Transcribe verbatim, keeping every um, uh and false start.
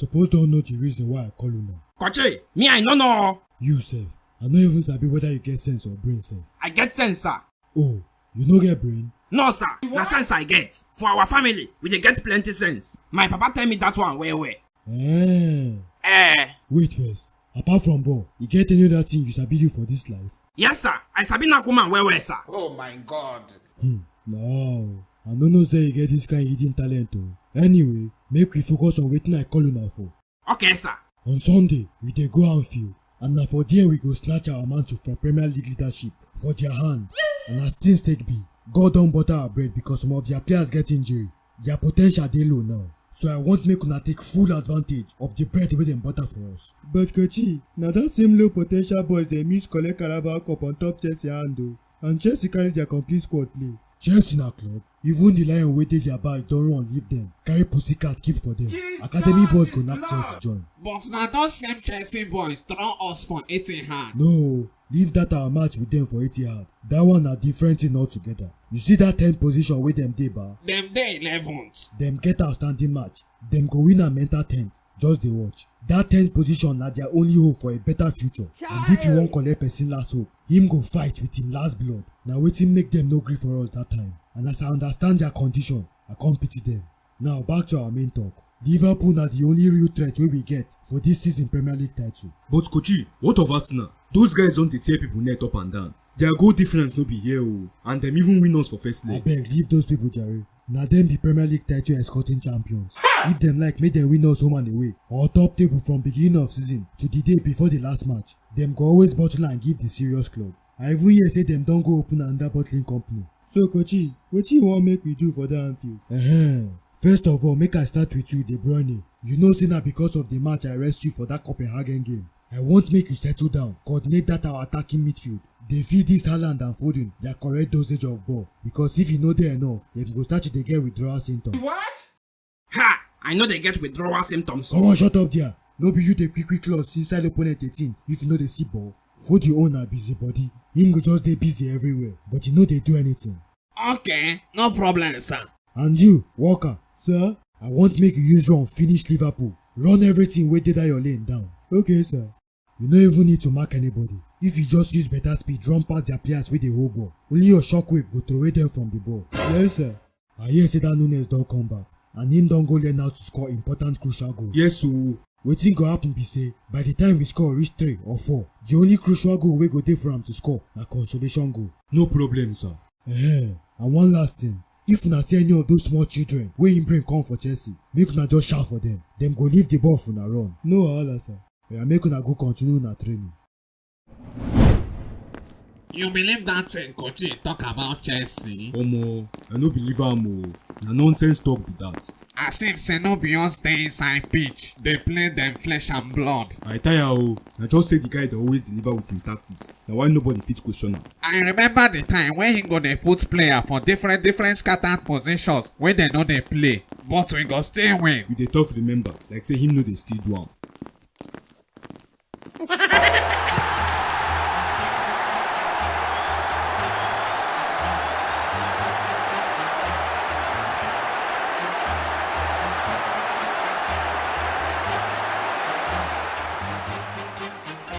suppose don know the reason why I call una. Kochi, me I no know. You sef, I no even sabi whether you get sense or brain sef. I get sense, sir. Oh, you no get brain? No, sir. Na sense I get. For our family, we dey get plenty sense. My papa tell me that one well well. Eh. Eh. Wait first. Apart from ball, you get any other thing you sabi do for this life? Yes, sir. I sabi knack woman well well, sir. Oh my God. Hmm. No, I no know say you get this kind hidden talent o. Anyway, make we focus on wetin I call una for. Okay, sir. On Sunday, we dey go Anfield, and na for there we go snatch our mantle for Premier League leadership for their hand. And as things take be, God don butter our bread because some of their players get injury. Their potential dey low now. So I want make una take full advantage of the bread wey dem butter for us. But Kochi, na that same low potential boys dem use collect Carabao Cup on top Chelsea hand o. And Chelsea carry their complete squad play. Chelsea na club. Even the lion wey dey their back don run leave them. Carry pussycat keep for them. Academy boys go knack Chelsea join. But na those same Chelsea boys draw us for Etihad. No, leave that our match with them for Etihad. That one na different thing altogether. You see that ten position wey dem dey, ba? Dem dey eleventh. Dem get outstanding match. Dem go win am enter tenth. Just dey watch. That tenth position na their only hope for a better future. And if you wan collect person last hope, him go fight with him last blood. Na wetin make dem no gree for us that time. And as I understand their condition, I come pity them. Now, back to our main talk. Liverpool na the only real threat wey we get for this season Premier League title. But Kochi, what of Arsenal? Those guys don dey tear people net up and down. Their goal difference no be here o, and dem even win us for first leg. Abeg, leave those people jare. Na dem be Premier League title escorting champions. If dem like, make dem win us home and away, or top table from beginning of season to the day before the last match. Dem go always bottle and give the serious club. I even hear say dem don go open another bottling company. So Kochi, wetin you wan make we do for that Anfield? Ehem. First of all, make I start with you, De Bruyne. You know say na because of the match I rest you for that Copenhagen game. I want make you settle down, coordinate that our attacking midfield. Dey feed this Haaland and Foden their correct dosage of ball, because if e no dey enough, dem go start to dey get withdrawal symptoms. What? Ha! I no dey get withdrawal symptoms. Come on, shut up there. No be you dey quick quick close inside opponent eighteen if you no dey see ball. Foden own na busy body. Him go just dey busy everywhere, but he no dey do anything. Okay, no problem, sir. And you, Walker? Sir? I want make you use run finish Liverpool. Run everything wey dey that your lane down. Okay, sir. You no even need to mark anybody. If you just use better speed, run past their players wey dey hold ball, only your shockwave go throway them from the ball. Yes, sir. I hear say that Nunez don come back, and him don go learn how to score important crucial goals. Yes o. Wetin go happen be say, by the time we score reach three or four, the only crucial goal wey go dey for am to score na consolation goal. No problem, sir. Eh, and one last thing. If una see any of those small children wey him bring come for Chelsea, make una just shout for them. Dem go leave the ball for una run. No wahala, sir. Oya, make una go continue una training. You believe that thing Kochi talk about Chelsea? Omo, I no believe am o. Na nonsense talk be that. As if say no be us dey inside pitch, dey play dem flesh and blood. I tire o. Na just say the guy dey always deliver with him tactics. Na why nobody fit question am. I remember the time when he go dey put player for different different scattered positions wey dem no dey play, but we go still win. You dey talk remember, like say him no dey still do am.